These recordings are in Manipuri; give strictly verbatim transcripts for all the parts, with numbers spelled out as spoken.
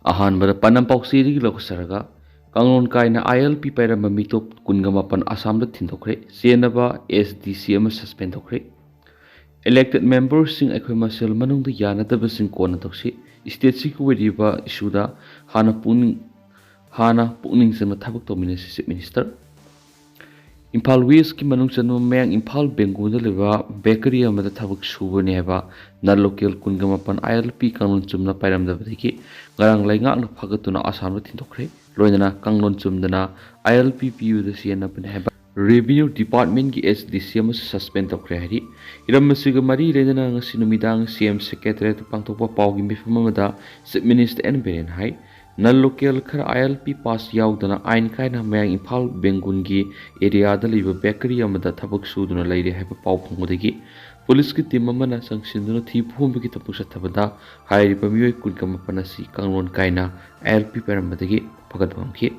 ꯑꯍꯥꯟꯕꯗ ꯄꯥꯟꯗꯝ ꯄꯥꯎꯆꯦꯗꯒꯤ ꯂꯧꯈꯠꯆꯔꯒ, ꯀꯥꯡꯂꯣꯟ ꯀꯥꯏꯅ ILP ꯄꯥꯏꯔꯝꯕ ꯃꯤꯇꯣꯞ ꯀꯨꯟꯒ ꯃꯥꯄꯟ ꯑꯁꯥꯝꯗ ꯊꯤꯟꯗꯣꯛꯈ꯭ꯔꯦ꯫ ꯆꯦꯟꯅꯕ SDC ꯑꯃ suspend ꯇꯧꯈ꯭ꯔꯦ꯫ Elected memberꯁꯤꯡ ꯑꯩꯈꯣꯏ ꯃꯁꯦꯜ ꯃꯅꯨꯡꯗ ꯌꯥꯅꯗꯕꯁꯤꯡ ꯀꯣꯟꯅ ꯇꯧꯁꯤ꯫ Stateꯁꯤꯒꯤ ꯑꯣꯏꯔꯤꯕ issueꯗ ꯍꯥꯟꯅ ꯄꯨꯛꯅꯤꯡ, ꯍꯥꯟꯅ ꯄꯨꯛꯅꯤꯡ ꯆꯪꯅ ꯊꯕꯛ ꯇꯧꯃꯤꯟꯅꯁꯤ, Chief Minister꯫ ꯏꯝꯐꯥꯜ Westꯀꯤ ꯃꯅꯨꯡ ꯆꯟꯕ ꯃꯌꯥꯡ ꯏꯝꯐꯥꯜ ꯕꯦꯡꯒꯨꯜꯗ ꯂꯩꯕ bakery ꯑꯃꯗ ꯊꯕꯛ ꯁꯨꯕꯅꯤ ꯍꯥꯏꯕ non-local ꯀꯨꯟꯒ ꯃꯥꯄꯟ ILP ꯀꯥꯡꯂꯣꯟ ꯆꯨꯝꯅ ꯄꯥꯏꯔꯝꯗꯕꯗꯒꯤ ꯉꯔꯥꯡ ꯂꯩꯉꯥꯛꯅ ꯐꯒꯠꯇꯨꯅ ꯑꯁꯥꯝꯗ ꯊꯤꯟꯗꯣꯛꯈ꯭ꯔꯦ꯫ ꯂꯣꯏꯅꯅ ꯀꯥꯡꯂꯣꯟ ꯆꯨꯝꯗꯅ ILP ꯄꯤꯕꯗ ꯆꯦꯟꯅꯕꯅꯤ ꯍꯥꯏꯕ Revenue Departmentꯀꯤ SDC ꯑꯃꯁꯨ suspend ꯇꯧꯈ꯭ꯔꯦ ꯍꯥꯏꯔꯤ꯫ ꯍꯤꯔꯝ ꯑꯁꯤꯒ ꯃꯔꯤ ꯂꯩꯅꯅ ꯉꯁꯤ ꯅꯨꯃꯤꯗꯥꯡ CM Secretariatꯇ ꯄꯥꯡꯊꯣꯛꯄ ꯄꯥꯎꯒꯤ ꯃꯤꯐꯝ ꯑꯃꯗ Chief Minister N Biren ꯍꯥꯏ, non-local ꯈꯔ ILP pass ꯌꯥꯎꯗꯅ ꯑꯥꯏꯟ ꯀꯥꯏꯅ ꯃꯌꯥꯡ ꯏꯝꯐꯥꯜ ꯕꯦꯡꯒꯨꯜꯒꯤ areaꯗ ꯂꯩꯕ bakery ꯑꯃꯗ ꯊꯕꯛ ꯁꯨꯗꯨꯅ ꯂꯩꯔꯦ ꯍꯥꯏꯕ ꯄꯥꯎ ꯐꯪꯕꯗꯒꯤ policeꯀꯤ team ꯑꯃꯅ ꯆꯪꯁꯤꯟꯗꯨꯅ ꯊꯤ ꯄꯨꯍꯣꯟꯕꯒꯤ ꯊꯕꯛ ꯆꯠꯊꯕꯗ ꯍꯥꯏꯔꯤꯕ ꯃꯤꯑꯣꯏ ꯀꯨꯟꯒ ꯃꯥꯄꯟ ꯑꯁꯤ ꯀꯥꯡꯂꯣꯟ ꯀꯥꯏꯅ ILP ꯄꯥꯏꯔꯝꯕꯗꯒꯤ ꯐꯒꯠꯄ ꯉꯝꯈꯤ꯫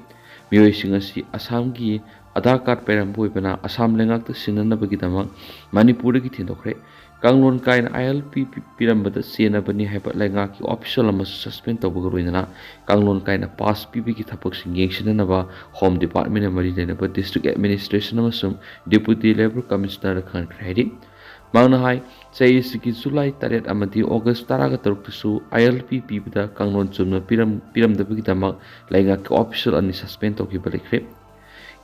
ꯃꯤꯑꯣꯏꯁꯤꯡ ꯑꯁꯤ ꯑꯁꯥꯝꯒꯤ Aadhaar card ꯄꯥꯏꯔꯝꯕ ꯑꯣꯏꯕꯅ ꯑꯁꯥꯝ ꯂꯩꯉꯥꯛꯇ ꯁꯤꯟꯅꯅꯕꯒꯤꯗꯃꯛ ꯃꯅꯤꯄꯨꯔꯗꯒꯤ ꯊꯤꯟꯗꯣꯛꯈ꯭ꯔꯦ꯫ ꯀꯥꯡꯂꯣꯟ ꯀꯥꯏꯅ ILP ꯄꯤ-, ꯄꯤꯔꯝꯕꯗ ꯆꯦꯟꯅꯕꯅꯤ ꯍꯥꯏꯕ ꯂꯩꯉꯥꯛꯀꯤ official ꯑꯃꯁꯨ suspend ꯇꯧꯕꯒ ꯂꯣꯏꯅꯅ ꯀꯥꯡꯂꯣꯟ ꯀꯥꯏꯅ pass ꯄꯤꯕꯒꯤ ꯊꯕꯛꯁꯤꯡ ꯌꯦꯡꯁꯤꯟꯅꯅꯕ Home Departmentꯅ ꯃꯔꯤ ꯂꯩꯅꯕ district administration ꯑꯃꯁꯨꯡ Deputy Labour Commissionerꯗ ꯈꯪꯍꯟꯈ꯭ꯔꯦ ꯍꯥꯏꯔꯤ꯫ ꯃꯍꯥꯛꯅ ꯍꯥꯏ, ꯆꯍꯤ ꯑꯁꯤꯒꯤ July ꯇꯔꯦꯠ ꯑꯃꯗꯤ August ꯇꯔꯥꯒ ꯇꯔꯨꯛꯇꯁꯨ ILP ꯄꯤꯕꯗ ꯀꯥꯡꯂꯣꯟ ꯆꯨꯝꯅ ꯄꯤꯔꯝ-, ꯄꯤꯔꯝꯗꯕꯒꯤꯗꯃꯛ ꯂꯩꯉꯥꯛꯀꯤ official ꯑꯅꯤ suspend ꯇꯧꯈꯤꯕ ꯂꯩꯈ꯭ꯔꯦ꯫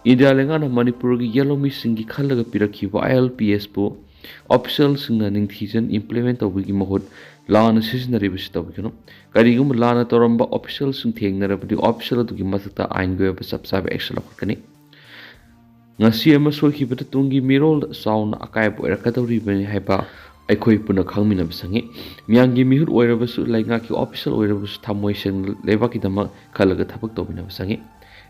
ꯏꯟꯗꯤꯌꯥ ꯂꯩꯉꯥꯛꯅ ꯃꯅꯤꯄꯨꯔꯒꯤ ꯌꯦꯜꯍꯧꯃꯤꯁꯤꯡꯒꯤ ꯈꯜꯂꯒ ꯄꯤꯔꯛꯈꯤꯕ ILPSꯄꯨ officialꯁꯤꯡꯅ ꯅꯤꯡꯊꯤꯖꯅ implement ꯇꯧꯕꯒꯤ ꯃꯍꯨꯠ ꯂꯥꯟꯅ ꯁꯤꯖꯤꯟꯅꯔꯤꯕꯁꯤ ꯇꯧꯕꯤꯒꯅꯨ꯫ ꯀꯔꯤꯒꯨꯝꯕ ꯂꯥꯟꯅ ꯇꯧꯔꯝꯕ officialꯁꯤꯡ ꯊꯦꯡꯅꯔꯕꯗꯤ official ꯑꯗꯨꯒꯤ ꯃꯊꯛꯇ ꯑꯥꯏꯟꯒꯤ ꯑꯣꯏꯕ ꯆꯞ ꯆꯥꯕ action ꯂꯧꯈꯠꯀꯅꯤ꯫ ꯉꯁꯤ ꯑꯃ ꯁꯣꯏꯈꯤꯕꯗ ꯇꯨꯡꯒꯤ ꯃꯤꯔꯣꯜꯗ ꯆꯥꯎꯅ ꯑꯀꯥꯏꯕ ꯑꯣꯏꯔꯛꯀꯗꯧꯔꯤꯕꯅꯤ ꯍꯥꯏꯕ ꯑꯩꯈꯣꯏ ꯄꯨꯟꯅ ꯈꯪꯃꯤꯟꯅꯕ ꯆꯪꯏ꯫ ꯃꯤꯌꯥꯝꯒꯤ ꯃꯤꯍꯨꯠ ꯑꯣꯏꯔꯕꯁꯨ, ꯂꯩꯉꯥꯛꯀꯤ official ꯑꯣꯏꯔꯕꯁꯨ ꯊꯃꯣꯏ ꯁꯦꯡꯅ ꯂꯩꯕꯥꯛꯀꯤꯗꯃꯛ ꯈꯜꯂꯒ ꯊꯕꯛ ꯇꯧꯃꯤꯟꯅꯕ ꯆꯪꯏ꯫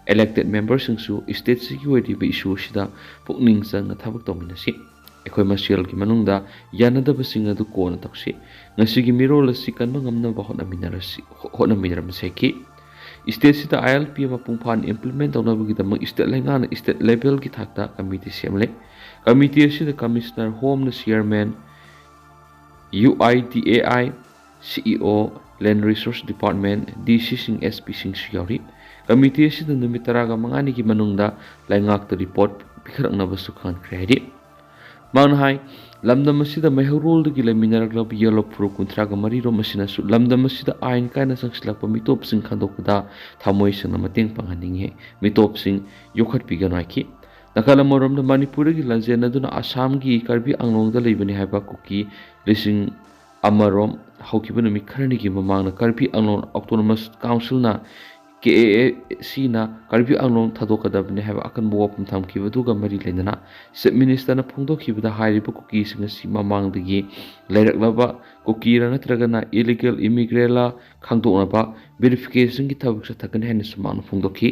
Elected memberꯁꯤꯡꯁꯨ stateꯁꯤꯒꯤ ꯑꯣꯏꯔꯤꯕ issue ꯑꯁꯤꯗ ꯄꯨꯛꯅꯤꯡ ꯆꯪꯅ ꯊꯕꯛ ꯇꯧꯃꯤꯟꯅꯁꯤ꯫ ꯑꯩꯈꯣꯏ ꯃꯁꯦꯜꯒꯤ ꯃꯅꯨꯡꯗ ꯌꯥꯅꯗꯕꯁꯤꯡ ꯑꯗꯨ ꯀꯣꯟꯅ ꯇꯧꯁꯤ꯫ ꯉꯁꯤꯒꯤ ꯃꯤꯔꯣꯜ ꯑꯁꯤ ꯀꯟꯕ ꯉꯝꯅꯕ ꯍꯣꯠꯅꯃꯤꯟꯅꯔꯁꯤ, ꯍꯣꯠꯅꯃꯤꯟꯅꯔꯝꯁꯤ ꯍꯥꯏꯈꯤ꯫ Stateꯁꯤꯗ ILP ꯃꯄꯨꯡ ꯐꯥꯅ implement ꯇꯧꯅꯕꯒꯤꯗꯃꯛ state ꯂꯩꯉꯥꯛꯅ state levelꯒꯤ ꯊꯥꯛꯇ committee ꯁꯦꯝꯂꯦ꯫ Committee ꯑꯁꯤꯗ Commissioner Homeꯅ chairman, UIDAI CEO Land Resource Department, D C ꯁꯤꯡ, S P ꯁꯤꯡꯁꯨ ꯌꯥꯎꯔꯤ꯫ ꯀꯃꯤꯇꯤ ꯑꯁꯤꯗ ꯅꯨꯃꯤꯠ ꯇꯔꯥꯒ ꯃꯉꯥꯅꯤꯒꯤ ꯃꯅꯨꯡꯗ ꯂꯩꯉꯥꯛꯇ ꯔꯤꯄꯣꯔꯠ ꯄꯤꯈꯠꯂꯛꯅꯕꯁꯨ ꯈꯪꯍꯟꯈ꯭ꯔꯦ ꯍꯥꯏꯔꯤ꯫ ꯃꯍꯥꯛꯅ ꯍꯥꯏ, ꯂꯝꯗꯝ ꯑꯁꯤꯗ ꯃꯩꯍꯧꯔꯣꯜꯗꯒꯤ ꯂꯩꯃꯤꯟꯅꯔꯛꯂꯕ ꯌꯦꯜꯂꯣ ꯐꯨꯔꯨꯞ ꯀꯨꯟꯊ꯭ꯔꯥꯒ ꯃꯔꯤ ꯔꯣꯝ ꯑꯁꯤꯅꯁꯨ ꯂꯝꯗꯝ ꯑꯁꯤꯗ ꯑꯥꯏꯟ ꯀꯥꯏꯅ ꯆꯪꯁꯤꯜꯂꯛꯄ ꯃꯤꯇꯣꯞꯁꯤꯡ ꯈꯟꯗꯣꯛꯄꯗ ꯊꯃꯣꯏ ꯁꯦꯡꯅ ꯃꯇꯦꯡ ꯄꯥꯡꯍꯟꯅꯤꯡꯏ꯫ ꯃꯤꯇꯣꯞꯁꯤꯡ ꯌꯣꯛꯈꯠꯄꯤꯒꯅꯨ ꯍꯥꯏꯈꯤ꯫ ꯅꯥꯀꯜ ꯑꯃꯔꯣꯝꯗ ꯃꯅꯤꯄꯨꯔꯗꯒꯤ ꯂꯥꯟꯖꯦꯟꯅꯗꯨꯅ ꯑꯁꯥꯝꯒꯤ ꯀꯥꯔꯕꯤ ꯑꯥꯡꯂꯣꯡꯗ ꯂꯩꯕꯅꯤ ꯍꯥꯏꯕ ꯀꯨꯀꯤ ꯂꯤꯁꯤꯡ ꯑꯃꯔꯣꯝ ꯍꯧꯈꯤꯕ ꯅꯨꯃꯤꯠ ꯈꯔꯅꯤꯒꯤ ꯃꯃꯥꯡꯗ ꯀꯥꯔꯕꯤ ꯑꯥꯡꯂꯣꯡ Autonomous Councilꯅ, K A A Cꯅ ꯀꯥꯔꯕꯤ ꯑꯥꯡꯂꯣꯡ ꯊꯥꯗꯣꯛꯀꯗꯕꯅꯤ ꯍꯥꯏꯕ ꯑꯀꯟꯕ ꯋꯥꯐꯝ ꯊꯝꯈꯤꯕꯗꯨꯒ ꯃꯔꯤ ꯂꯩꯅꯅ Chief Ministerꯅ ꯐꯣꯡꯗꯣꯛꯈꯤꯕꯗ ꯍꯥꯏꯔꯤꯕ ꯀꯨꯀꯤꯁꯤꯡ ꯑꯁꯤ ꯃꯃꯥꯡꯗꯒꯤ ꯂꯩꯔꯛꯂꯕ ꯀꯨꯀꯤꯔ ꯅꯠꯇ꯭ꯔꯒꯅ illegal immigrantꯂ ꯈꯪꯗꯣꯛꯅꯕ verificationꯒꯤ ꯊꯕꯛ ꯆꯠꯊꯒꯅꯤ ꯍꯥꯏꯅꯁꯨ ꯃꯍꯥꯛꯅ ꯐꯣꯡꯗꯣꯛꯈꯤ꯫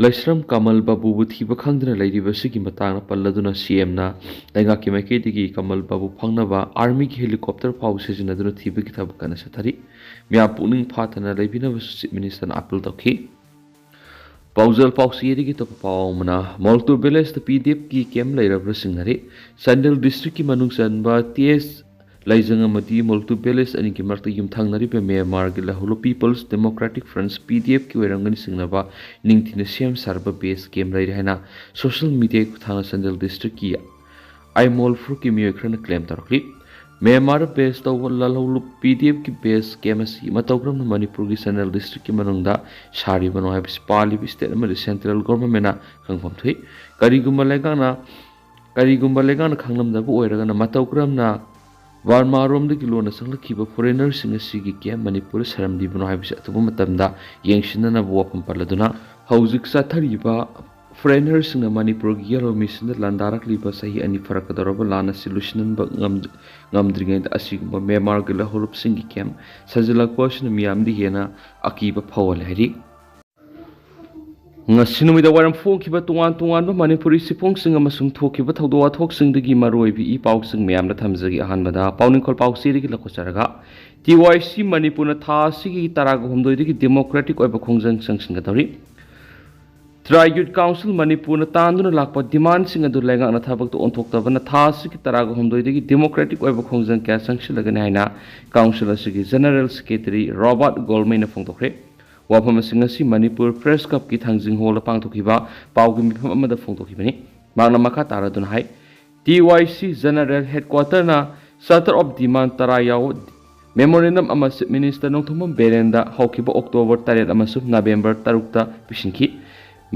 ꯂꯩꯁ꯭ꯔꯝ ꯀꯃꯜ ꯕꯥꯕꯨꯕꯨ ꯊꯤꯕ ꯈꯪꯗꯅ ꯂꯩꯔꯤꯕ ꯑꯁꯤꯒꯤ ꯃꯇꯥꯡꯗ ꯄꯜꯂꯗꯨꯅ C Mꯅ ꯂꯩꯉꯥꯛꯀꯤ ꯃꯥꯏꯀꯩꯗꯒꯤ ꯀꯃꯜ ꯕꯥꯕꯨ ꯐꯪꯅꯕ armyꯒꯤ helicopter ꯐꯥꯎꯕ ꯁꯤꯖꯤꯟꯅꯗꯨꯅ ꯊꯤꯕꯒꯤ ꯊꯕꯛ ꯀꯟꯅ ꯆꯠꯊꯔꯤ꯫ ꯃꯤꯌꯥꯝ ꯄꯨꯛꯅꯤꯡ ꯐꯥꯊꯅ ꯂꯩꯕꯤꯅꯕꯁꯨ Chief Ministerꯅ appeal ꯇꯧꯈꯤ꯫ ꯄꯥꯎꯖꯦꯜ ꯄꯥꯎꯆꯦꯗꯒꯤ ꯑꯇꯣꯞꯄ ꯄꯥꯎ ꯑꯃꯅ, ꯃꯣꯜꯇꯨ villageꯇ P D Fꯀꯤ camp ꯂꯩꯔꯕ꯭ꯔꯥ ꯆꯤꯡꯅꯔꯤ꯫ ꯆꯥꯟꯗꯦꯜ districtꯀꯤ ꯃꯅꯨꯡ ꯆꯟꯕ T S ꯂꯥꯏꯖꯪ ꯑꯃꯗꯤ ꯃꯣꯜꯇꯨ village ꯑꯅꯤꯒꯤ ꯃꯔꯛꯇ ꯌꯨꯝꯊꯪꯅꯔꯤꯕ ꯃ꯭ꯌꯥꯟꯃꯥꯔꯒꯤ ꯂꯍꯧꯂꯨꯞ People's Democratic Front's P D Fꯀꯤ ꯑꯣꯏꯔꯝꯒꯅꯤ ꯆꯤꯡꯅꯕ ꯅꯤꯡꯊꯤꯅ ꯁꯦꯝ ꯁꯥꯔꯕ base camp ꯂꯩꯔꯦ ꯍꯥꯏꯅ social mediaꯒꯤ ꯈꯨꯠꯊꯥꯡꯗ ꯆꯥꯟꯗꯦꯜ districtꯀꯤ ꯑꯥꯏꯃꯣꯜ ꯐꯨꯔꯨꯞꯀꯤ ꯃꯤꯑꯣꯏ ꯈꯔꯅ claim ꯇꯧꯔꯛꯂꯤ꯫ ꯃ꯭ꯌꯥꯟꯃꯥꯔꯗ base ꯇꯧꯕ ꯂꯍꯧꯂꯨꯞ P D Fꯀꯤ base camp ꯑꯁꯤ ꯃꯇꯧ ꯀꯔꯝꯅ ꯃꯅꯤꯄꯨꯔꯒꯤ ꯆꯥꯟꯗꯦꯜ districtꯀꯤ ꯃꯅꯨꯡꯗ ꯁꯥꯔꯤꯕꯅꯣ ꯍꯥꯏꯕꯁꯤ ꯄꯥꯜꯂꯤꯕ state ꯑꯃꯗꯤ central governmentꯅ ꯈꯪꯐꯝ ꯊꯣꯛꯏ꯫ ꯀꯔꯤꯒꯨꯝꯕ ꯂꯩꯉꯥꯛꯅ ꯀꯔꯤꯒꯨꯝꯕ ꯂꯩꯉꯥꯛꯅ ꯈꯪꯂꯝꯗꯕ ꯑꯣꯏꯔꯒꯅ ꯃꯇꯧ ꯀꯔꯝꯅ ꯕꯔꯃꯥꯔꯣꯝꯗꯒꯤ ꯂꯣꯟꯅ ꯆꯪꯂꯛꯈꯤꯕ foreignerꯁꯤꯡ ꯑꯁꯤꯒꯤ camp ꯃꯅꯤꯄꯨꯔꯗ ꯁꯥꯔꯝꯂꯤꯕꯅꯣ ꯍꯥꯏꯕꯁꯤ ꯑꯊꯨꯕ ꯃꯇꯝꯗ ꯌꯦꯡꯁꯤꯟꯅꯅꯕ ꯋꯥꯐꯝ ꯄꯜꯂꯗꯨꯅ ꯍꯧꯖꯤꯛ ꯆꯠꯊꯔꯤꯕ foreignerꯁꯤꯡꯅ ꯃꯅꯤꯄꯨꯔꯒꯤ ꯌꯦꯜꯂꯣ ꯃꯤꯁꯟꯗ ꯂꯥꯟꯗꯥꯔꯛꯂꯤꯕ ꯆꯍꯤ ꯑꯅꯤ ꯐꯥꯔꯛꯀꯗꯧꯔꯕ ꯂꯥꯟ ꯑꯁꯤ ꯂꯣꯏꯁꯤꯟꯕ ꯉꯝ-, ꯉꯝꯗ꯭ꯔꯤꯉꯩꯗ ꯑꯁꯤꯒꯨꯝꯕ ꯃ꯭ꯌꯥꯟꯃꯥꯔꯒꯤ ꯂꯍꯧꯂꯨꯞꯁꯤꯡꯒꯤ camp ꯁꯥꯖꯤꯜꯂꯛꯄ ꯑꯁꯤꯅ ꯃꯤꯌꯥꯝꯗ ꯍꯦꯟꯅ ꯑꯀꯤꯕ ꯐꯥꯎꯍꯜꯂꯦ ꯍꯥꯏꯔꯤ꯫ ꯉꯁꯤ ꯅꯨꯃꯤꯗꯥꯡ ꯋꯥꯏꯔꯝ ꯐꯣꯡꯈꯤꯕ ꯇꯣꯉꯥꯟ ꯇꯣꯉꯥꯟꯕ ꯃꯅꯤꯄꯨꯔꯤ ꯆꯦꯐꯣꯡꯁꯤꯡ ꯑꯃꯁꯨꯡ ꯊꯣꯛꯈꯤꯕ ꯊꯧꯗꯣꯛ ꯋꯥꯊꯣꯛꯁꯤꯡꯗꯒꯤ ꯃꯔꯨꯑꯣꯏꯕ ꯏ ꯄꯥꯎꯁꯤꯡ ꯃꯌꯥꯝꯗ ꯊꯝꯖꯒꯦ꯫ ꯑꯍꯥꯟꯕꯗ ꯄꯥꯎꯅꯤꯡꯈꯣꯜ ꯄꯥꯎꯆꯦꯗꯒꯤ ꯂꯧꯈꯠꯆꯔꯒ, T Y C ꯃꯅꯤꯄꯨꯔꯅ ꯊꯥ ꯑꯁꯤꯒꯤ ꯇꯔꯥꯒ ꯍꯨꯝꯗꯣꯏꯗꯒꯤ democratic ꯑꯣꯏꯕ ꯈꯣꯡꯖꯪ ꯆꯪꯁꯤꯟꯒꯗꯧꯔꯤ꯫ Tri Youth Council ꯃꯅꯤꯄꯨꯔꯅ ꯇꯥꯟꯗꯨꯅ ꯂꯥꯛꯄ ꯗꯤꯃꯥꯟꯁꯤꯡ ꯑꯗꯨ ꯂꯩꯉꯥꯛꯅ ꯊꯕꯛꯇ ꯑꯣꯟꯊꯣꯛꯇꯕꯅ ꯊꯥ ꯑꯁꯤꯒꯤ ꯇꯔꯥꯒ ꯍꯨꯝꯗꯣꯏꯗꯒꯤ ꯗꯦꯃꯣꯀ꯭ꯔꯦꯇꯤꯛ ꯑꯣꯏꯕ ꯈꯣꯡꯖꯪ ꯀꯌꯥ ꯆꯪꯁꯤꯜꯂꯒꯅꯤ ꯍꯥꯏꯅ ꯀꯥꯎꯟꯁꯤꯜ ꯑꯁꯤꯒꯤ ꯖꯦꯅꯔꯦꯜ ꯁꯦꯀ꯭ꯔꯦꯇꯔꯤ ꯔꯣꯕꯥꯔꯠ ꯒꯣꯜꯃꯩꯅ ꯐꯣꯡꯗꯣꯛꯈ꯭ꯔꯦ꯫ ꯋꯥꯐꯝ ꯑꯁꯤ ꯉꯁꯤ ꯃꯅꯤꯄꯨꯔ ꯄ꯭ꯔꯦꯁ ꯀ꯭ꯂꯕꯀꯤ ꯊꯥꯡꯖꯤꯡ ꯍꯣꯜꯗ ꯄꯥꯡꯊꯣꯛꯈꯤꯕ ꯄꯥꯎꯒꯤ ꯃꯤꯐꯝ ꯑꯃꯗ ꯐꯣꯡꯗꯣꯛꯈꯤꯕꯅꯤ꯫ ꯃꯍꯥꯛꯅ ꯃꯈꯥ ꯇꯥꯔꯗꯨꯅ ꯍꯥꯏ, ꯇꯤ ꯋꯥꯏ ꯁꯤ ꯖꯦꯅꯔꯦꯜ ꯍꯦꯗꯀ꯭ꯋꯥꯇꯔꯅ ꯆꯥꯔꯇꯔ ꯑꯣꯐ ꯗꯤꯃꯥꯟ ꯇꯔꯥ ꯌꯥꯎꯕ ꯃꯦꯃꯣꯔꯦꯟꯗꯝ ꯑꯃ ꯆꯤꯐ ꯃꯤꯅꯤꯁꯇꯔ ꯅꯣꯡꯊꯣꯝꯕꯝ ꯕꯤꯔꯦꯟꯗ ꯍꯧꯈꯤꯕ ꯑꯣꯛꯇꯣꯕꯔ ꯇꯔꯦꯠ ꯑꯃꯁꯨꯡ ꯅꯕꯦꯝꯕꯔ ꯇꯔꯨꯛꯇ ꯄꯤꯁꯤꯟꯈꯤ꯫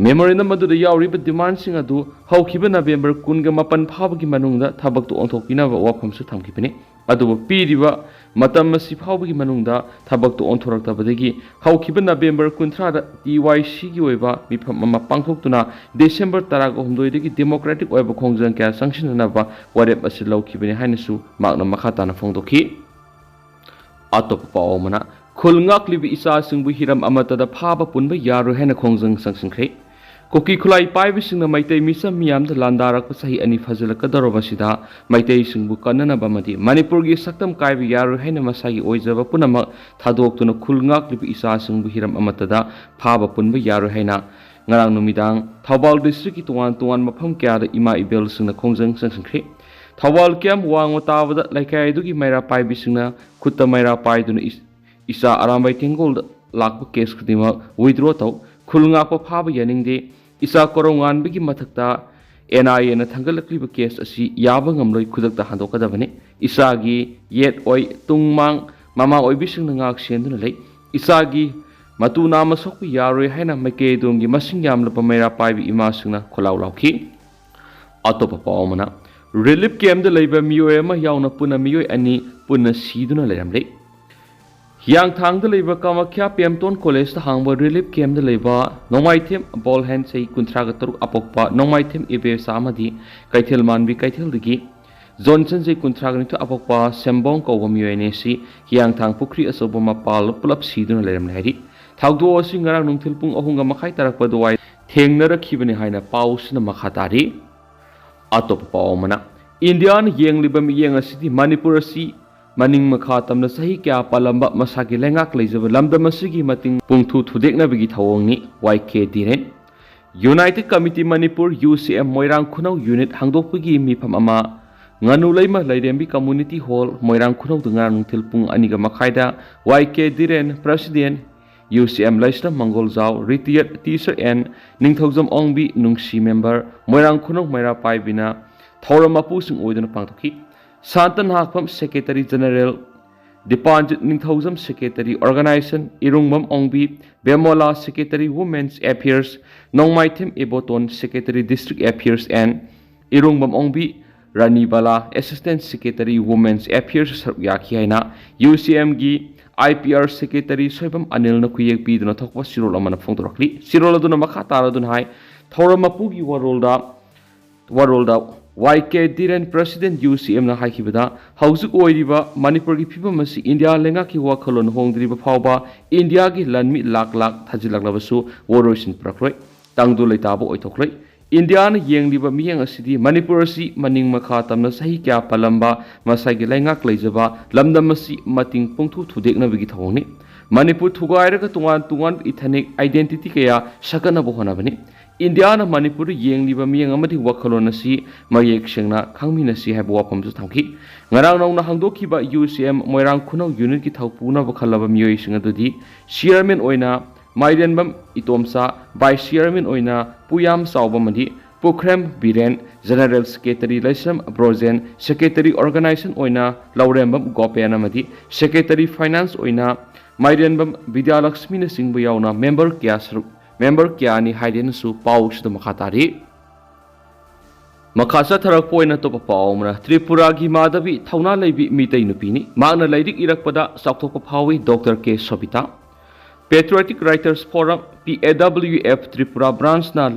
ꯃꯦꯃꯣꯔꯦꯟꯗꯝ ꯑꯗꯨꯗ ꯌꯥꯎꯔꯤꯕ ꯗꯤꯃꯥꯟꯁꯤꯡ ꯑꯗꯨ ꯍꯧꯈꯤꯕ ꯅꯕꯦꯝꯕꯔ ꯀꯨꯟꯒ ꯃꯥꯄꯟ ꯐꯥꯎꯕꯒꯤ ꯃꯅꯨꯡꯗ ꯊꯕꯛꯇ ꯑꯣꯟꯊꯣꯛꯄꯤꯅꯕ ꯋꯥꯐꯝꯁꯨ ꯊꯝꯈꯤꯕꯅꯤ꯫ ꯑꯗꯨꯕꯨ ꯄꯤꯔꯤꯕ ꯃꯇꯝ ꯑꯁꯤ ꯐꯥꯎꯕꯒꯤ ꯃꯅꯨꯡꯗ ꯊꯕꯛꯇ ꯑꯣꯟꯊꯣꯔꯛꯇꯕꯗꯒꯤ ꯍꯧꯈꯤꯕ ꯅꯕꯦꯝꯕꯔ ꯀꯨꯟꯊ꯭ꯔꯥꯗ ꯇꯤ ꯋꯥꯏ ꯁꯤꯒꯤ ꯑꯣꯏꯕ ꯃꯤꯐꯝ ꯑꯃ ꯄꯥꯡꯊꯣꯛꯇꯨꯅ ꯗꯤꯁꯦꯝꯕꯔ ꯇꯔꯥꯒ ꯍꯨꯝꯗꯣꯏꯗꯒꯤ ꯗꯦꯃꯣꯀ꯭ꯔꯦꯇꯤꯛ ꯑꯣꯏꯕ ꯈꯣꯡꯖꯪ ꯀꯌꯥ ꯆꯪꯁꯤꯟꯅꯅꯕ ꯋꯥꯔꯦꯞ ꯑꯁꯤ ꯂꯧꯈꯤꯕꯅꯤ ꯍꯥꯏꯅꯁꯨ ꯃꯍꯥꯛꯅ ꯃꯈꯥ ꯇꯥꯅ ꯐꯣꯡꯗꯣꯛꯈꯤ꯫ ꯑꯇꯣꯞꯄ ꯄꯥꯎ ꯑꯃꯅ, ꯈꯨꯜ ꯉꯥꯛꯂꯤꯕ ꯏꯆꯥꯁꯤꯡꯕꯨ ꯍꯤꯔꯝ ꯑꯃꯠꯇꯗ ꯐꯥꯕ ꯄꯨꯟꯕ ꯌꯥꯔꯣꯏ ꯍꯥꯏꯅ ꯈꯣꯡꯖꯪ ꯆꯪꯁꯤꯟꯈ꯭ꯔꯦ꯫ ꯀꯨꯀꯤ ꯈꯨꯠꯂꯥꯏ ꯄꯥꯏꯕꯁꯤꯡꯅ ꯃꯩꯇꯩ ꯃꯤꯆꯝ ꯃꯤꯌꯥꯝꯗ ꯂꯥꯟꯗꯥꯔꯛꯄ ꯆꯍꯤ ꯑꯅꯤ ꯐꯥꯖꯤꯜꯂꯛꯀꯗꯧꯔꯕꯁꯤꯗ ꯃꯩꯇꯩꯁꯤꯡꯕꯨ ꯀꯟꯅꯅꯕ ꯑꯃꯗꯤ ꯃꯅꯤꯄꯨꯔꯒꯤ ꯁꯛꯇꯝ ꯀꯥꯏꯕ ꯌꯥꯔꯣꯏ ꯍꯥꯏꯅ ꯃꯁꯥꯒꯤ ꯑꯣꯏꯖꯕ ꯄꯨꯝꯅꯃꯛ ꯊꯥꯗꯣꯛꯇꯨꯅ ꯈꯨꯜ ꯉꯥꯛꯂꯤꯕ ꯏꯆꯥꯁꯤꯡꯕꯨ ꯍꯤꯔꯝ ꯑꯃꯠꯇꯗ ꯐꯥꯕ ꯄꯨꯟꯕ ꯌꯥꯔꯣꯏ ꯍꯥꯏꯅ ꯉꯔꯥꯡ ꯅꯨꯃꯤꯗꯥꯡ ꯊꯧꯕꯥꯜ ꯗꯤꯁꯇ꯭ꯔꯤꯛꯀꯤ ꯇꯣꯉꯥꯟ ꯇꯣꯉꯥꯟꯕ ꯃꯐꯝ ꯀꯌꯥꯗ ꯏꯃꯥ ꯏꯕꯦꯜꯁꯤꯡꯅ ꯈꯣꯡꯖꯪ ꯆꯪꯁꯤꯟꯈ꯭ꯔꯦ꯫ ꯊꯧꯕꯥꯜ ꯀꯦꯝꯞ ꯋꯥꯡꯃ ꯇꯥꯕꯗ ꯂꯩꯀꯥꯏ ꯑꯗꯨꯒꯤ ꯃꯩꯔꯥ ꯄꯥꯏꯕꯤꯁꯤꯡꯅ ꯈꯨꯠꯇ ꯃꯩꯔꯥ ꯄꯥꯏꯗꯨꯅ ꯏꯁ-, ꯏꯆꯥ ꯑꯔꯥꯝꯕꯥꯏ ꯇꯦꯡꯒꯣꯜꯗ ꯂꯥꯛꯄ ꯀꯦꯁ ꯈꯨꯗꯤꯡꯃꯛ ꯋꯤꯗ꯭ꯔꯣ ꯇꯧ, ꯈꯨꯜ ꯉꯥꯛꯄ ꯐꯥꯕ ꯌꯥꯅꯤꯡꯗꯦ, ꯏꯆꯥ ꯀꯣꯔꯧꯉꯥꯟꯕꯒꯤ ꯃꯊꯛꯇ ꯑꯦꯟ ꯑꯥꯏ ꯑꯦꯅ ꯊꯥꯡꯒꯠꯂꯛꯂꯤꯕ ꯀꯦꯁ ꯑꯁꯤ ꯌꯥꯕ ꯉꯝꯂꯣꯏ, ꯈꯨꯗꯛꯇ ꯍꯟꯗꯣꯛꯀꯗꯕꯅꯤ꯫ ꯏꯆꯥꯒꯤ ꯌꯦꯠ ꯑꯣꯏ ꯇꯨꯡ ꯃꯥꯡ ꯃꯃꯥ ꯑꯣꯏꯕꯤꯁꯤꯡꯅ ꯉꯥꯛ ꯁꯦꯟꯗꯨꯅ ꯂꯩ꯫ ꯏꯆꯥꯒꯤ ꯃꯇꯨ ꯅꯥꯝꯃ ꯁꯣꯛꯄ ꯌꯥꯔꯣꯏ ꯍꯥꯏꯅ ꯃꯥꯏꯀꯩ ꯑꯗꯣꯝꯒꯤ ꯃꯁꯤꯡ ꯌꯥꯝꯂꯕ ꯃꯩꯔꯥ ꯄꯥꯏꯕꯤ ꯏꯃꯥꯁꯤꯡꯅ ꯈꯣꯜꯂꯥꯎ ꯂꯥꯎꯈꯤ꯫ ꯑꯇꯣꯞꯄ ꯄꯥꯎ ꯑꯃꯅ, ꯔꯤꯂꯤꯐ ꯀꯦꯝꯞꯇ ꯂꯩꯕ ꯃꯤꯑꯣꯏ ꯑꯃ ꯌꯥꯎꯅ ꯄꯨꯟꯅ ꯃꯤꯑꯣꯏ ꯑꯅꯤ ꯄꯨꯟꯅ ꯁꯤꯗꯨꯅ ꯂꯩꯔꯝꯂꯦ꯫ ꯍꯤꯌꯥꯡꯊꯥꯡꯗ ꯂꯩꯕ ꯀꯥꯃꯈ꯭ꯌꯥ ꯄꯦꯝꯇꯣꯟ ꯀꯣꯂꯦꯖꯇ ꯍꯥꯡꯕ ꯔꯤꯂꯤꯐ ꯀꯦꯝꯞꯇ ꯂꯩꯕ ꯅꯣꯡꯃꯥꯏꯊꯦꯝ ꯕꯣꯜꯍꯦꯟ ꯆꯍꯤ ꯀꯨꯟꯊ꯭ꯔꯥꯒ ꯇꯔꯨꯛ ꯑꯄꯣꯛꯄ ꯅꯣꯡꯃꯥꯏꯊꯦꯝ ꯏꯕꯦꯆꯥ ꯑꯃꯗꯤ ꯀꯩꯊꯦꯜ ꯃꯥꯟꯕꯤ ꯀꯩꯊꯦꯜꯗꯒꯤ ꯖꯣꯟꯁꯟ ꯆꯍꯤ ꯀꯨꯟꯊ꯭ꯔꯥꯒ ꯅꯤꯊꯣꯏ ꯑꯄꯣꯛꯄ ꯁꯦꯝꯕꯣꯡ ꯀꯧꯕ ꯃꯤꯑꯣꯏ ꯑꯅꯤ ꯑꯁꯤ ꯍꯤꯌꯥꯡꯊꯥꯡ ꯄꯨꯈ꯭ꯔꯤ ꯑꯆꯧꯕ ꯃꯄꯥꯜꯗ ꯄꯨꯂꯞ ꯁꯤꯗꯨꯅ ꯂꯩꯔꯝꯂꯦ ꯍꯥꯏꯔꯤ꯫ ꯊꯧꯗꯣꯛ ꯑꯁꯤ ꯉꯔꯥꯡ ꯅꯨꯡꯊꯤꯜ ꯄꯨꯡ ꯑꯍꯨꯝꯒ ꯃꯈꯥꯏ ꯇꯥꯔꯛꯄ ꯑꯗꯨꯋꯥꯏ ꯊꯦꯡꯅꯔꯛꯈꯤꯕꯅꯤ ꯍꯥꯏꯅ ꯄꯥꯎꯁꯤꯅ ꯃꯈꯥ ꯇꯥꯔꯤ꯫ ꯑꯇꯣꯞꯄ ꯄꯥꯎ ꯑꯃꯅ, ꯏꯟꯗꯤꯌꯥꯅ ꯌꯦꯡꯂꯤꯕ ꯃꯤꯠꯌꯦꯡ ꯑꯁꯤꯗꯤ ꯃꯅꯤꯄꯨꯔ ꯑꯁꯤ ꯃꯅꯤꯡ ꯃꯈꯥ ꯇꯝꯅ ꯆꯍꯤ ꯀꯌꯥ ꯄꯥꯜꯂꯝꯕ ꯃꯁꯥꯒꯤ ꯂꯩꯉꯥꯛ ꯂꯩꯖꯕ ꯂꯝꯗꯝ ꯑꯁꯤꯒꯤ ꯃꯇꯤꯡ ꯄꯨꯡꯊꯨ ꯊꯨꯗꯦꯛꯅꯕꯒꯤ ꯊꯧꯑꯣꯡꯅꯤ꯫ ꯋꯥꯏ ꯀꯦ ꯙꯤꯔꯦꯟ꯫ United Committee Manipur, U C M, ꯃꯣꯏꯔꯥꯡ ꯈꯨꯅꯧ unit ꯍꯥꯡꯗꯣꯛꯄꯒꯤ ꯃꯤꯐꯝ ꯑꯃ ꯉꯥꯅꯨ ꯂꯩꯃ ꯂꯩꯔꯦꯝꯕꯤ Community Hall, ꯃꯣꯏꯔꯥꯡ ꯈꯨꯅꯧꯗ ꯉꯔꯥꯡ ꯅꯨꯡꯊꯤꯜ ꯄꯨꯡ ꯑꯅꯤꯒ ꯃꯈꯥꯏꯗ Y K ꯙꯤꯔꯦꯟ, President, U C M, ꯂꯩꯁ꯭ꯔꯝ ꯃꯪꯒꯣꯜꯖꯥꯎ, Retired Teacher, and ꯅꯤꯡꯊꯧꯖꯝ ꯑꯣꯡꯕꯤ ꯅꯨꯡꯁꯤ, Member, ꯃꯣꯏꯔꯥꯡ ꯈꯨꯅꯧ ꯃꯩꯔꯥ ꯄꯥꯏꯕꯤꯅ ꯊꯧꯔꯝ ꯃꯄꯨꯁꯤꯡ ꯑꯣꯏꯗꯨꯅ ꯄꯥꯡꯊꯣꯛꯈꯤ꯫ Santa Nahakpam, Secretary General, Dipanjit Ningthoujam, Secretary Organization, Irungbam Ongbi Bemola, Secretary Women's Affairs, Nongmaithem Iboton, Secretary District Affairs, and Irungbam Ongbi Ranibala, Assistant Secretary Women's Affairs, ꯁꯔꯨꯛ ꯌꯥꯈꯤ ꯍꯥꯏꯅ U C M ꯒꯤ I P R Secretary Soibam ꯑꯅꯤꯜꯅ ꯈꯨꯌꯦꯛ ꯄꯤꯗꯨꯅ ꯊꯣꯛꯄ ꯆꯦꯔꯣꯜ ꯑꯃꯅ ꯐꯣꯡꯗꯣꯔꯛꯂꯤ꯫ ꯆꯦꯔꯣꯜ ꯑꯗꯨꯅ ꯃꯈꯥ ꯇꯥꯔꯗꯨꯅ ꯍꯥꯏ, ꯊꯧꯔꯝ ꯃꯄꯨꯒꯤ ꯋꯥꯔꯣꯜꯗ ꯋꯥꯔꯣꯜꯗ, Y K ꯙꯤꯔꯦꯟ, President, U C M ꯅ ꯍꯥꯏꯈꯤꯕꯗ, ꯍꯧꯖꯤꯛ ꯑꯣꯏꯔꯤꯕ ꯃꯅꯤꯄꯨꯔꯒꯤ ꯐꯤꯕꯝ ꯑꯁꯤ ꯏꯟꯗꯤꯌꯥ ꯂꯩꯉꯥꯛꯀꯤ ꯋꯥꯈꯜꯂꯣꯟ ꯍꯣꯡꯗ꯭ꯔꯤꯕ ꯐꯥꯎꯕ ꯏꯟꯗꯤꯌꯥꯒꯤ ꯂꯥꯟꯃꯤ ꯂꯥꯛ ꯂꯥꯛ ꯊꯥꯖꯤꯜꯂꯛꯂꯕꯁꯨ ꯋꯥꯔꯣꯏꯁꯤꯟ ꯄꯨꯔꯛꯂꯣꯏ꯫ ꯇꯪꯗꯨ ꯂꯩꯇꯥꯕ ꯑꯣꯏꯊꯣꯛꯂꯣꯏ꯫ ꯏꯟꯗꯤꯌꯥꯅ ꯌꯦꯡꯂꯤꯕ ꯃꯤꯠꯌꯦꯡ ꯑꯁꯤꯗꯤ ꯃꯅꯤꯄꯨꯔ ꯑꯁꯤ ꯃꯅꯤꯡ ꯃꯈꯥ ꯇꯝꯅ ꯆꯍꯤ ꯀꯌꯥ ꯄꯜꯂꯝꯕ ꯃꯁꯥꯒꯤ ꯂꯩꯉꯥꯛ ꯂꯩꯖꯕ ꯂꯝꯗꯝ ꯑꯁꯤ ꯃꯇꯤꯡ ꯄꯨꯡꯊꯨ ꯊꯨꯗꯦꯛꯅꯕꯒꯤ ꯊꯧꯑꯣꯡꯅꯤ꯫ ꯃꯅꯤꯄꯨꯔ ꯊꯨꯒꯥꯏꯔꯒ ꯇꯣꯉꯥꯟ ꯇꯣꯉꯥꯟꯕ ethnic identity ꯀꯌꯥ ꯁꯥꯒꯠꯅꯕ ꯍꯣꯠꯅꯕꯅꯤ꯫ ꯏꯟꯗꯤꯌꯥꯅ ꯃꯅꯤꯄꯨꯔꯗ ꯌꯦꯡꯂꯤꯕ ꯃꯤꯠꯌꯦꯡ ꯑꯃꯗꯤ ꯋꯥꯈꯜꯂꯣꯟ ꯑꯁꯤ ꯃꯌꯦꯛ ꯁꯦꯡꯅ ꯈꯪꯃꯤꯟꯅꯁꯤ ꯍꯥꯏꯕ ꯋꯥꯐꯝꯁꯨ ꯊꯝꯈꯤ꯫ ꯉꯔꯥꯡ ꯅꯧꯅ ꯍꯥꯡꯗꯣꯛꯈꯤꯕ U C M ꯃꯣꯏꯔꯥꯡ ꯈꯨꯅꯧ unit ꯀꯤ ꯊꯧꯄꯨꯅꯕ ꯈꯜꯂꯕ ꯃꯤꯑꯣꯏꯁꯤꯡ ꯑꯗꯨꯗꯤ Chairman ꯑꯣꯏꯅ ꯃꯥꯏꯔꯦꯟꯕꯝ ꯏꯇꯣꯝꯆꯥ, Vice Chairman ꯑꯣꯏꯅ ꯄꯨꯌꯥꯝ ꯆꯥꯎꯕ ꯑꯃꯗꯤ ꯄꯨꯈ꯭ꯔꯦꯝ Biren, General Secretary ꯂꯩꯁ꯭ꯔꯝ Brojen, Secretary Organization ꯑꯣꯏꯅ ꯂꯧꯔꯦꯝꯕꯝ ꯒꯣꯄꯦꯟ ꯑꯃꯗꯤ Secretary Finance ꯑꯣꯏꯅ ꯃꯥꯏꯔꯦꯟꯕꯝ ꯕꯤꯗ꯭ꯌꯥꯂꯛꯁꯃꯤꯅꯆꯤꯡꯕ ꯌꯥꯎꯅ member ꯀꯌꯥ ꯁꯔꯨꯛ, member ꯀꯌꯥꯅꯤ ꯍꯥꯏꯗꯨꯅꯁꯨ ꯄꯥꯎꯁꯤꯗ ꯃꯈꯥ ꯇꯥꯔꯤ꯫ ꯃꯈꯥ ꯆꯠꯊꯔꯛꯄ ꯑꯣꯏꯅ ꯑꯇꯣꯞꯄ ꯄꯥꯎ ꯑꯃꯅ, ꯇ꯭ꯔꯤꯄꯨꯔꯥꯒꯤ ꯃꯥꯙꯕꯤ ꯊꯧꯅꯥ ꯂꯩꯕꯤ ꯃꯤꯇꯩ ꯅꯨꯄꯤꯅꯤ꯫ ꯃꯍꯥꯛꯅ ꯂꯥꯏꯔꯤꯛ ꯏꯔꯛꯄꯗ ꯆꯥꯎꯊꯣꯛꯄ ꯐꯥꯎꯏ꯫ Doctor K ꯁꯣꯕꯤꯇꯥ꯫ Patriotic Writers Forum, P A W F, Tripura branch ꯅ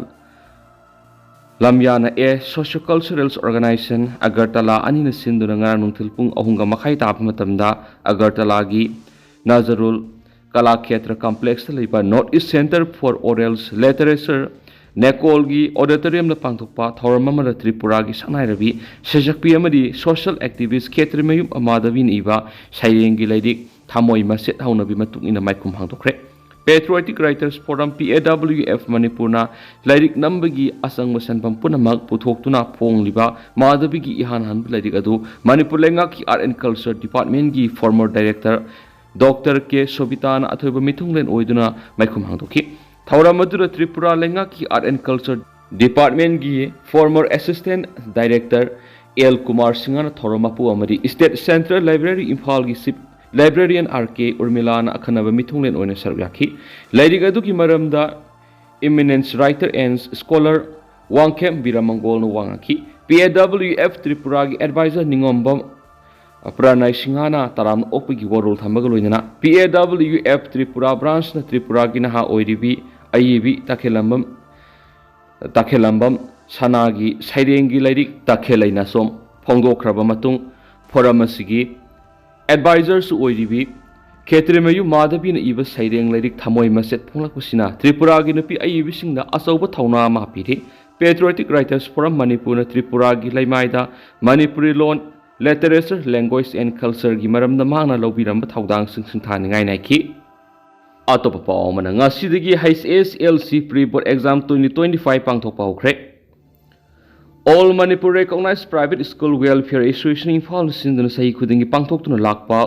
ꯂꯝꯌꯥꯅ A Socio-Cultural Organization, ꯑꯒꯔꯇꯂꯥ ꯑꯅꯤꯅ ꯁꯤꯟꯗꯨꯅ ꯉꯔꯥꯡ ꯅꯨꯡꯊꯤꯜ ꯄꯨꯡ ꯑꯍꯨꯝꯒ ꯃꯈꯥꯏ ꯇꯥꯕ ꯃꯇꯝꯗ ꯑꯒꯔꯇꯂꯥꯒꯤ ꯅꯖꯔꯨꯜ ꯀꯂꯥꯈꯦꯇ꯭ꯔ complex ꯇ ꯂꯩꯕ North East Center for Oral Literature, ꯅꯦꯀꯣꯜꯒꯤ auditorium ꯗ ꯄꯥꯡꯊꯣꯛꯄ ꯊꯧꯔꯝ ꯑꯃꯗ ꯇ꯭ꯔꯤꯄꯨꯔꯥꯒꯤ ꯁꯛꯅꯥꯏꯔꯕꯤ ꯁꯩꯁꯛꯄꯤ ꯑꯃꯗꯤ social activist ꯈꯦꯇ꯭ꯔꯤꯃꯌꯨꯝ ꯃꯥꯙꯕꯤꯅ ꯏꯕ ꯁꯩꯔꯦꯡꯒꯤ ꯂꯥꯏꯔꯤꯛ ꯊꯃꯣꯏ ꯃꯆꯦꯠ ꯍꯧꯅꯕꯤ ꯃꯇꯨꯡ ꯏꯟꯅ ꯃꯥꯏꯈꯨꯝ ꯍꯥꯡꯗꯣꯛꯈ꯭ꯔꯦ꯫ Patriotic Writers Forum, P A W F, ꯃꯅꯤꯄꯨꯔꯅ ꯂꯥꯏꯔꯤꯛ ꯅꯝꯕꯒꯤ ꯑꯆꯪꯕ ꯁꯦꯟꯐꯝ ꯄꯨꯝꯅꯃꯛ ꯄꯨꯊꯣꯛꯇꯨꯅ ꯐꯣꯡꯂꯤꯕ ꯃꯥꯙꯕꯤꯒꯤ ꯏꯍꯥꯟ ꯍꯥꯟꯕ ꯂꯥꯏꯔꯤꯛ ꯑꯗꯨ ꯃꯅꯤꯄꯨꯔ ꯂꯩꯉꯥꯛꯀꯤ Art and Culture Departmentꯀꯤ former director Doctor K ꯁꯣꯕꯤꯇꯥꯅ ꯑꯊꯣꯏꯕ ꯃꯤꯊꯨꯡꯂꯦꯟ ꯑꯣꯏꯗꯨꯅ ꯃꯥꯏꯈꯨꯝ ꯍꯥꯡꯗꯣꯛꯈꯤ꯫ ꯊꯧꯔꯝ ꯑꯗꯨꯗ ꯇ꯭ꯔꯤꯄꯨꯔꯥ ꯂꯩꯉꯥꯛꯀꯤ Art and Culture Departmentꯀꯤ former assistant director L Kumar ꯁꯤꯡꯍꯅ ꯊꯧꯔꯝ ꯃꯄꯨ ꯑꯃꯗꯤ State Central Library ꯏꯝꯐꯥꯜꯒꯤ chief librarian R K ꯎꯔꯃꯤꯂꯥꯅ ꯑꯈꯟꯅꯕ ꯃꯤꯊꯨꯡꯂꯦꯟ ꯑꯣꯏꯅ ꯁꯔꯨꯛ ꯌꯥꯈꯤ꯫ ꯂꯥꯏꯔꯤꯛ ꯑꯗꯨꯒꯤ ꯃꯔꯝꯗ eminent writer and scholar Wangkhem ꯕꯤꯔꯃꯪꯒꯣꯜꯅ ꯋꯥ ꯉꯥꯡꯈꯤ꯫ P A W F ꯇ꯭ꯔꯤꯄꯨꯔꯥꯒꯤ advisor ꯅꯤꯉꯣꯝꯕꯝ ꯄ꯭ꯔꯅꯥꯏ ꯁꯤꯡꯍꯅ ꯇꯔꯥꯝꯅ ꯑꯣꯛꯄꯒꯤ ꯋꯥꯔꯣꯜ ꯊꯝꯕꯒ ꯂꯣꯏꯅꯅ P A W F Tripura branchꯅ ꯇ꯭ꯔꯤꯄꯨꯔꯥꯒꯤ ꯅꯍꯥ ꯑꯣꯏꯔꯤꯕꯤ ꯑꯏꯕꯤ ꯇꯈꯦꯂꯝꯕꯝ, ꯇꯈꯦꯂꯝꯕꯝ ꯁꯅꯥꯒꯤ ꯁꯩꯔꯦꯡꯒꯤ ꯂꯥꯏꯔꯤꯛ ꯇꯈꯦꯜ ꯂꯩꯅꯥꯁꯣꯝ ꯐꯣꯡꯗꯣꯛꯈ꯭ꯔꯕ ꯃꯇꯨꯡ forum ꯑꯁꯤꯒꯤ advisorꯁꯨ ꯑꯣꯏꯔꯤꯕꯤ ꯈꯦꯇ꯭ꯔꯤꯃꯌꯨꯝ ꯃꯥꯙꯕꯤꯅ ꯏꯕ ꯁꯩꯔꯦꯡ ꯂꯥꯏꯔꯤꯛ ꯊꯃꯣꯏ ꯃꯆꯦꯠ ꯐꯣꯡꯂꯛꯄꯁꯤꯅ ꯇ꯭ꯔꯤꯄꯨꯔꯥꯒꯤ ꯅꯨꯄꯤ ꯑꯏꯕꯤꯁꯤꯡꯗ ꯑꯆꯧꯕ ꯊꯧꯅꯥ ꯑꯃ ꯍꯥꯞꯄꯤꯔꯤ꯫ Patriotic Writers Forum ꯃꯅꯤꯄꯨꯔꯅ ꯇ꯭ꯔꯤꯄꯨꯔꯥꯒꯤ ꯂꯩꯃꯥꯏꯗ ꯃꯅꯤꯄꯨꯔꯤ ꯂꯣꯟ, literature, language and cultureꯒꯤ ꯃꯔꯝꯗ ꯃꯍꯥꯛꯅ ꯂꯧꯕꯤꯔꯝꯕ ꯊꯧꯗꯥꯡꯁꯤꯡ ꯁꯤꯡꯊꯥꯅꯤꯡꯉꯥꯏ ꯅꯥꯏꯈꯤ꯫ ꯑꯇꯣꯞꯄ ꯄꯥꯎ ꯑꯃꯅ, ꯉꯁꯤꯗꯒꯤ H S L C pre board exam twenty twenty-five ꯄꯥꯡꯊꯣꯛꯄ ꯍꯧꯈ꯭ꯔꯦ꯫ All Manipur Recognized Private School Welfare Association ꯏꯝꯐꯥꯜꯅ ꯁꯤꯟꯗꯨꯅ ꯆꯍꯤ ꯈꯨꯗꯤꯡꯒꯤ ꯄꯥꯡꯊꯣꯛꯇꯨꯅ ꯂꯥꯛꯄ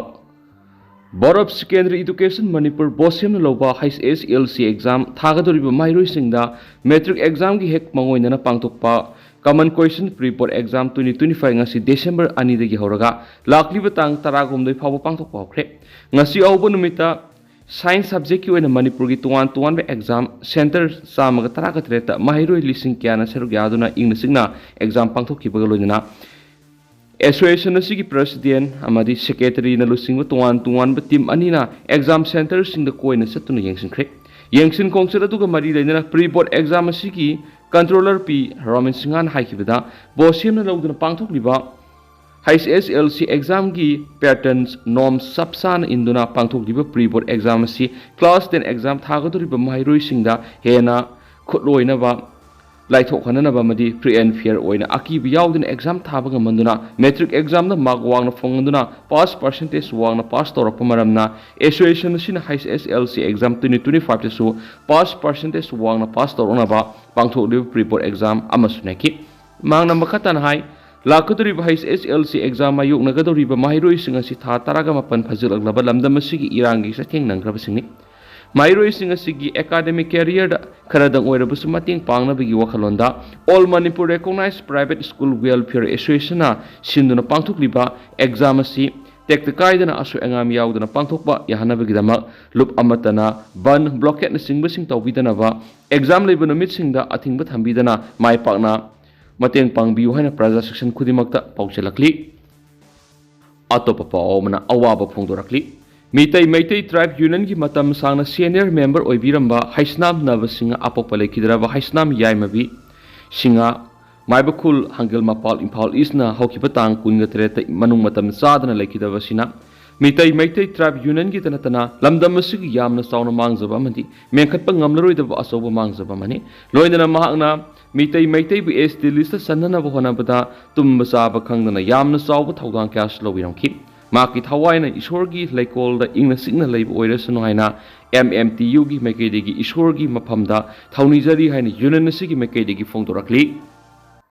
Board of Secondary Education Manipur ꯕꯣꯁꯦꯝꯅ ꯂꯧꯕ H S L C exam ꯊꯥꯒꯗꯧꯔꯤꯕ ꯃꯍꯩꯔꯣꯏꯁꯤꯡꯗ matric examꯒꯤ ꯍꯦꯛ ꯃꯥꯡꯑꯣꯏꯅꯅ ꯄꯥꯡꯊꯣꯛꯄ Common Question Pre Board Exam twenty twenty-five ꯉꯁꯤ December ꯑꯅꯤꯗꯒꯤ ꯍꯧꯔꯒ ꯂꯥꯛꯂꯤꯕ ꯇꯥꯡ ꯇꯔꯥꯍꯨꯝꯗꯣꯏ ꯐꯥꯎꯕ ꯄꯥꯡꯊꯣꯛꯄ ꯍꯧꯈ꯭ꯔꯦ꯫ ꯉꯁꯤ ꯑꯍꯧꯕ ꯅꯨꯃꯤꯠꯇ science subjectꯀꯤ ꯑꯣꯏꯅ ꯃꯅꯤꯄꯨꯔꯒꯤ ꯇꯣꯉꯥꯟ ꯇꯣꯉꯥꯟꯕ exam centre ꯆꯥꯝꯃꯒ ꯇꯔꯥꯒ ꯇꯔꯦꯠꯇ ꯃꯍꯩꯔꯣꯏ ꯂꯤꯁꯤꯡ ꯀꯌꯥꯅ ꯁꯔꯨꯛ ꯌꯥꯗꯨꯅ ꯏꯪꯅ ꯆꯤꯛꯅ exam ꯄꯥꯡꯊꯣꯛꯈꯤꯕꯒ ꯂꯣꯏꯅꯅ association ꯑꯁꯤꯒꯤ president ꯑꯃꯗꯤ secretaryꯅ ꯂꯨꯆꯤꯡꯕ ꯇꯣꯉꯥꯟ ꯇꯣꯉꯥꯟꯕ team ꯑꯅꯤꯅ exam centreꯁꯤꯡꯗ ꯀꯣꯏꯅ ꯆꯠꯇꯨꯅ ꯌꯦꯡꯁꯤꯟꯈ꯭ꯔꯦ꯫ ꯌꯦꯡꯁꯤꯟ ꯈꯣꯡꯆꯠ ꯑꯗꯨꯒ ꯃꯔꯤ ꯂꯩꯅꯅ pre board exam ꯑꯁꯤꯒꯤ controller P ꯔꯣꯃꯟ ꯁꯤꯡꯍꯅ ꯍꯥꯏꯈꯤꯕꯗ, ꯕꯣꯁꯦꯝꯅ ꯂꯧꯗꯨꯅ ꯄꯥꯡꯊꯣꯛꯂꯤꯕ H S L C examꯒꯤ patterns, norms ꯆꯞ ꯆꯥꯅ ꯏꯟꯗꯨꯅ ꯄꯥꯡꯊꯣꯛꯂꯤꯕ pre board exam ꯑꯁꯤ class ten exam ꯊꯥꯒꯗꯧꯔꯤꯕ ꯃꯍꯩꯔꯣꯏꯁꯤꯡꯗ ꯍꯦꯟꯅ ꯈꯨꯠꯂꯣꯏꯅꯕ ꯂꯥꯏꯊꯣꯛꯍꯟꯅꯅꯕ ꯑꯃꯗꯤ free and fair ꯑꯣꯏꯅ ꯑꯀꯤꯕ ꯌꯥꯎꯗꯅ exam ꯊꯥꯕ ꯉꯝꯍꯟꯗꯨꯅ matric examꯗ mark ꯋꯥꯡꯅ ꯐꯪꯍꯟꯗꯨꯅ pass percentage ꯋꯥꯡꯅ pass ꯇꯧꯔꯛꯄ ꯃꯔꯝꯅ association ꯑꯁꯤꯅ H S L C exam twenty twenty fiveꯇꯁꯨ pass percentage ꯋꯥꯡꯅ pass ꯇꯧꯔꯛꯅꯕ ꯄꯥꯡꯊꯣꯛꯂꯤꯕ pre board exam ꯑꯃꯁꯨꯅꯤ꯫ ꯃꯍꯥꯛꯅ ꯃꯈꯥ ꯇꯥꯅ ꯍꯥꯏ, ꯂꯥꯛꯀꯗꯧꯔꯤꯕ H S L C exam ꯃꯥꯌꯣꯛꯅꯒꯗꯧꯔꯤꯕ ꯃꯍꯩꯔꯣꯏꯁꯤꯡ ꯑꯁꯤ ꯊꯥ ꯇꯔꯥꯒ ꯃꯥꯄꯟ ꯐꯥꯖꯤꯜꯂꯛꯂꯕ ꯂꯝꯗꯝ ꯑꯁꯤꯒꯤ ꯏꯔꯥꯡꯒꯤ ꯆꯩꯊꯦꯡ ꯅꯪꯈ꯭ꯔꯕꯁꯤꯡꯅꯤ꯫ ꯃꯍꯩꯔꯣꯏꯁꯤꯡ ꯑꯁꯤꯒꯤ academic careerꯗ ꯈꯔꯗꯪ ꯑꯣꯏꯔꯕꯁꯨ ꯃꯇꯦꯡ ꯄꯥꯡꯅꯕꯒꯤ ꯋꯥꯈꯜꯂꯣꯟꯗ All Manipur Recognized Private School Welfare Associationꯅ ꯁꯤꯟꯗꯨꯅ ꯄꯥꯡꯊꯣꯛꯂꯤꯕ exam ꯑꯁꯤ ꯇꯦꯛꯇ ꯀꯥꯏꯗꯅ ꯑꯁꯣꯏ ꯑꯉꯥꯝ ꯌꯥꯎꯗꯅ ꯄꯥꯡꯊꯣꯛꯄ ꯌꯥꯍꯟꯅꯕꯒꯤꯗꯃꯛ ꯂꯨꯞ ꯑꯃꯠꯇꯅ ꯕꯟ, blockade ꯅꯆꯤꯡꯕꯁꯤꯡ ꯇꯧꯕꯤꯗꯅꯕ, exam ꯂꯩꯕ ꯅꯨꯃꯤꯠꯁꯤꯡꯗ ꯑꯊꯤꯡꯕ ꯊꯝꯕꯤꯗꯅ ꯃꯥꯏ ꯄꯥꯛꯅ ꯃꯇꯦꯡ ꯄꯥꯡꯕꯤꯌꯨ ꯍꯥꯏꯅ ꯄ꯭ꯔꯖꯥ section ꯈꯨꯗꯤꯡꯃꯛꯇ ꯄꯥꯎꯖꯦꯜꯂꯛꯂꯤ꯫ ꯑꯇꯣꯞꯄ ꯄꯥꯎ ꯑꯃꯅ ꯑꯋꯥꯕ ꯐꯣꯡꯗꯣꯔꯛꯂꯤ꯫ ꯃꯤꯇꯩ ꯃꯩꯇꯩ tribe unionꯒꯤ ꯃꯇꯝ ꯁꯥꯡꯅ senior member ꯑꯣꯏꯕꯤꯔꯝꯕ ꯍꯩꯁꯅꯥꯝ ꯅꯕꯁꯤꯡꯍ ꯑꯄꯣꯛꯄ ꯂꯩꯈꯤꯗ꯭ꯔꯕ ꯍꯩꯁꯅꯥꯝ ꯌꯥꯏꯃꯕꯤ ꯁꯤꯡꯍ, ꯃꯥꯏꯕꯈꯨꯜ, ꯍꯥꯡꯒꯦꯜ ꯃꯄꯥꯜ, ꯏꯝꯐꯥꯜ Eastꯅ ꯍꯧꯈꯤꯕ ꯇꯥꯡ ꯀꯨꯟꯒ ꯇꯔꯦꯠꯇ ꯃꯅꯨꯡ ꯃꯇꯝ ꯆꯥꯗꯅ ꯂꯩꯈꯤꯗꯕ ꯑꯁꯤꯅ ꯃꯤꯇꯩ ꯃꯩꯇꯩ tribe unionꯒꯤꯇ ꯅꯠꯇꯅ ꯂꯝꯗꯝ ꯑꯁꯤꯒꯤ ꯌꯥꯝꯅ ꯆꯥꯎꯅ ꯃꯥꯡꯖꯕ ꯑꯃꯗꯤ ꯃꯦꯟꯈꯠꯄ ꯉꯝꯂꯔꯣꯏꯗꯕ ꯑꯆꯧꯕ ꯃꯥꯡꯖꯕ ꯑꯃꯅꯤ꯫ ꯂꯣꯏꯅꯅ ꯃꯍꯥꯛꯅ ꯃꯤꯇꯩ ꯃꯩꯇꯩꯕꯨ ST listꯇ ꯆꯟꯅꯅꯕ ꯍꯣꯠꯅꯕꯗ ꯇꯨꯝꯕ ꯆꯥꯕ ꯈꯪꯗꯅ ꯌꯥꯝꯅ ꯆꯥꯎꯕ ꯊꯧꯗꯥꯡ ꯀꯌꯥꯁꯨ ꯂꯧꯕꯤꯔꯝꯈꯤ꯫ ꯃꯍꯥꯛꯀꯤ ꯊꯋꯥꯏꯅ ꯏꯁꯣꯔꯒꯤ ꯂꯩꯀꯣꯜꯗ ꯏꯪꯅ ꯆꯤꯛꯅ ꯂꯩꯕ ꯑꯣꯏꯔꯁꯅꯨ ꯍꯥꯏꯅ MMTUꯒꯤ ꯃꯥꯏꯀꯩꯗꯒꯤ ꯏꯁꯣꯔꯒꯤ ꯃꯐꯝꯗ ꯊꯧꯅꯤꯖꯔꯤ ꯍꯥꯏꯅ union ꯑꯁꯤꯒꯤ ꯃꯥꯏꯀꯩꯗꯒꯤ ꯐꯣꯡꯗꯣꯔꯛꯂꯤ꯫